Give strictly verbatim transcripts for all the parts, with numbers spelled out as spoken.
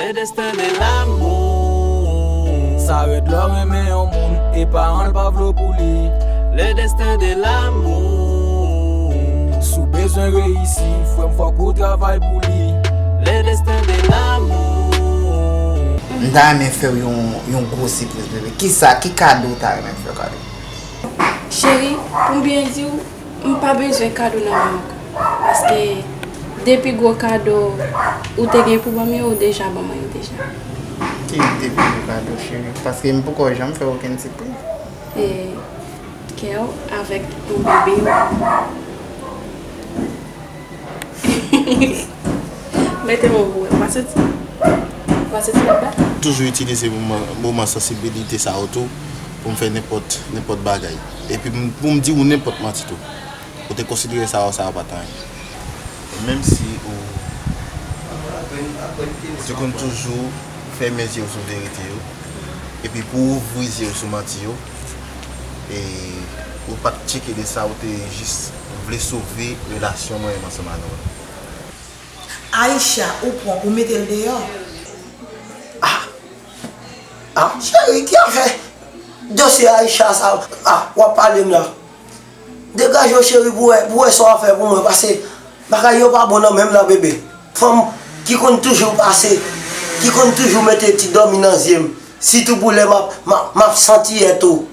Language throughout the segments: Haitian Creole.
Le destin de l'amour. Sa rèd lè w renmen yon moun e paran l pa vle w pou li. Le destin de l'amour. Si w bezwen reyisi, frè m, fòk ou travay pou li. Le destin de l'amour. M ta renmen fè w yon, yon gwo sipriz, bebe. Kisa, ki kado w ta renmen m fè w kado? Cheri, pou m byen di w, m pa bezwen kado nan men w ankò. Paske de pi gwo kado ou te gen pou ban m yo, ou deja ban mwen yo deja. Ki de pi gwo kado, cheri? Paske m poko janm fè w okenn sipriz. E kè w avèk yon bebe. Mete yon bouwe. Pase ti. Pase ti laba. Toujou itilize moman, moman sansibilite sa yo tou pou m fè nenpòt, nenpòt bagay. Epi m- pou m di ou nenpòt manti tou. Ou te konsidere sa yo, sa yo pa t anyen. Menm si ou, ou te konn toujou fèmen zye w sou verite yo, epi pou w ouvri zye w sou manti yo, e ou pa t tcheke de sa, ou te jis vle sove relasyon mwen menm ansanm a nou an. Aisha, ou pran, ou mete l deyò. Ah, ah, cheri, ki afè dosye Aisha sa, ah, w ap pale m la? Degaje w, cheri, pou wè, pou wè sa w ap fè pou mwen, paske bagay yo pa bon nan men m nan, bebe. Fanm ki konn toujou pase, ki konn toujou mete ti dòmi nan zye m, sitou pou lè m ap, m ap, m ap santi yè tou.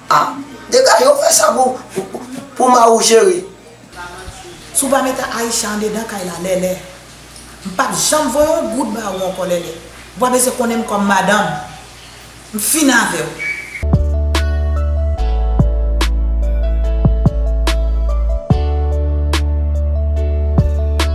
Ah, degaje w, fè sa pou, pou, pou mari w, cheri. Si w pa mete Aisha andedan kay la, Lèlè, m p ap janm voye yon goud ba ou ankò, Lèlè. Ou pa bezwen konnen m kòm madanm. M fini avè w.